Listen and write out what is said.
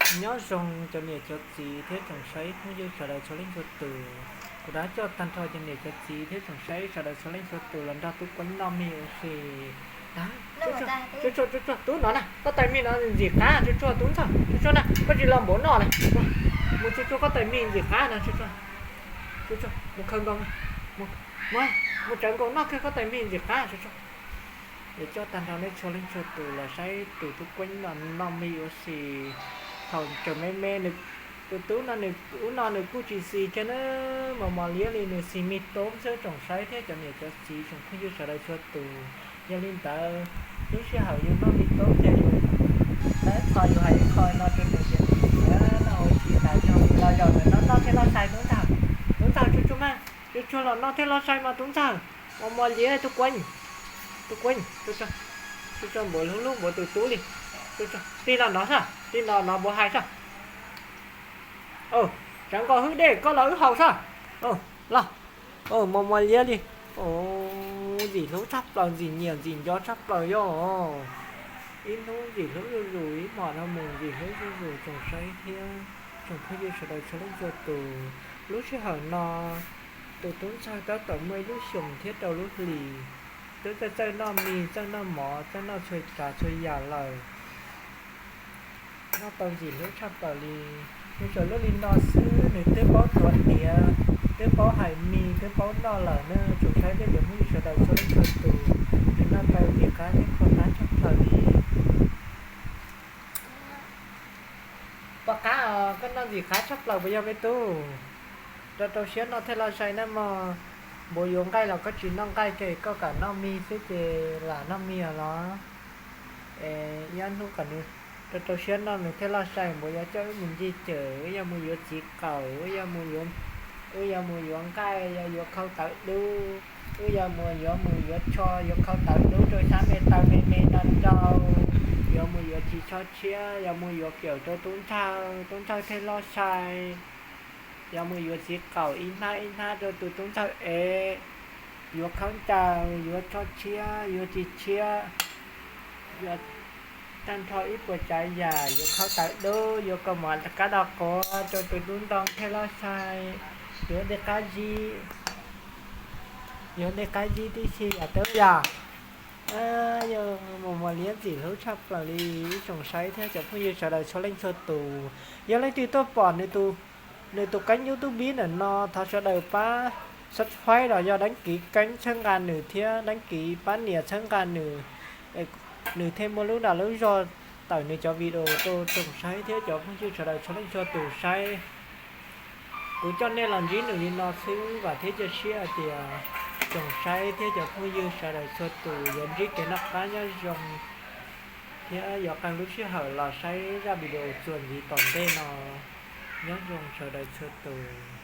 Nyob zoo cov niam cov txiv thiab tsoom saib phooj ywg sawv daws txhua leej txhua tus. Kuv rov coj tag nrho cov niam cov txiv thiab tsoom saib sawv daws txhua leej txhua tus los nrog Tub Kueeb noj me ua si. Tsuag tsuag, tsuag tsuag, tub no na, koj tais mig no ntxim qab, tsuag tsuag tub ntxawg, tsuag tsuag na, koj tsis los npaum no na. Mus tsuag tsuag koj tais mig ntxim qab no, tsuag tsuag, tsuag tsuag, mus khaws nkaus, mus, mus tsawv nkaus noj kawg, koj tais mig ntxim qab, tsuag tsuag. Yuav coj tag nrho nej txhua leej txhua tus los saib tus Tub Kueeb no noj me ua si. Thaum tseem me me, tus tub no nws, ub no nws kuj tsis xis kiag na, mos mos liab li, nws xis me toob xwb tsoom saib thiab cov niam cov txiv tsoom phooj ywg sawv daws txhua tus. Yog li ntawd, lub sij hawm yus noj me toob ces yus, tab sis yus hais ib qho no rau nws ces nws noj ua si tas zog li. Los zaum ntawm no noj thiaj loj sai tub ntxawg. Tub ntxawg tsuag tsuag mas, tsuag tsuag los noj thiaj loj sai mas tub ntxawg. Mos mos liab, Tub Kueeb, Tub Kueeb, tsuag tsuag npaum hlub hlub npaum tus tub li. Tsuag tsuag, tig los no xwb, tig los no npaum hais xwb. Tsawv nkaus hwb dej, koj los wb haus xwb. Los, mos mos liab li. Ntxim hlub tshaj plaws, ntxim nyiam ntxim nco tshaj plaws yog. Ib hnub ntxim hlub zuj zus, ib hmos no mus ntxim hlub zuj zus tsoom saib thiab tsoom phooj ywg sawv daws txhua leej txhua tus. Lub sij hawm no, tus tub ntxawg tab tom muaj ib lub xyoos thiab rau lub hlis, twb txawj txawj noj mis, txawj noj mov, txawj noj txhua tsav txhua yam lawm. Noj tau ntxim hlub tshaj plaws li. Nws tsuas lub li no xwb, nws twb paub tuav hniav, twb paub hais mis, twb paub noj lawm na tsoom saib thiab cov phooj ywg sawv daws txhua leej txhua tus. Nws noj tau ntxim qab thiab kho qab tshaj plaws li. Pom qab os, koj noj ntxim qab tshaj plaws puas yog me tub? Rau rau siab noj thiaj loj sai na mog. Npaum yuav nqaij los koj tsis noj nqaij, ces koj kam noj mis xwb ces lam noj mis los. Es ib ob hnub kom nws rau rau siab noj nws thiaj loj sai. Npaum yuav coj wb mus ncig cawm, wb yuav mus yuav txiv qaum, wb yuav mus yuav nqaij, yuav khau tawv dub, wb yuav mus yuav mus yuav tsho, yuav khau tawv dub rau sab me taw me me no rau, yuav mus yuav txiv tsho tshiab, yuav mus yuav kiaum rau tub ntxawg, tub ntxawg thiaj loj sai. Yuav mus yuav txiv qaum ib hnab ib hnab rau tus tub ntxawg es, yuav khaub ncaws, yuav tsho tshiab, yuav txiv tshiab, yuav tag nrho ib puas tsav yam, yuav khau tawv dub, yuav kaus mom kab do quav rau tus tub ntxawg thiaj loj sai. Yuav tej qab zib, yuav tej qab zib tib si yam tau yam. Yog mos mos liab ntxim hlub tshaj plaws li ib tsoom saib thiab cov phooj ywg sawv daws txhua leej txhua tus. Yog leej twg tuaj pom nws tus kênh YouTube ntawm no thov sawv daws pab subscribe los yog đăng ký kênh txhawb nqa nws thiab đăng ký pab nias txhawb nqa nws, nws thiaj muaj lub dag lub zog tawm nws cov video rau tsoom saib thiab cov phooj ywg sawv daws txhua leej txhua tus saib. Kuv coj nej los ntsib nws li no xwb, vam thiab cia siab hais tias tsoom saib thiab cov phooj ywg sawv daws txhua tus yuav ntsib kev noj qab nyob zoo thiab yuav qee lub sij hawm los saib zaj video txuas ntxiv tom ntej no. Nyob zoo sawv daws txhua tus.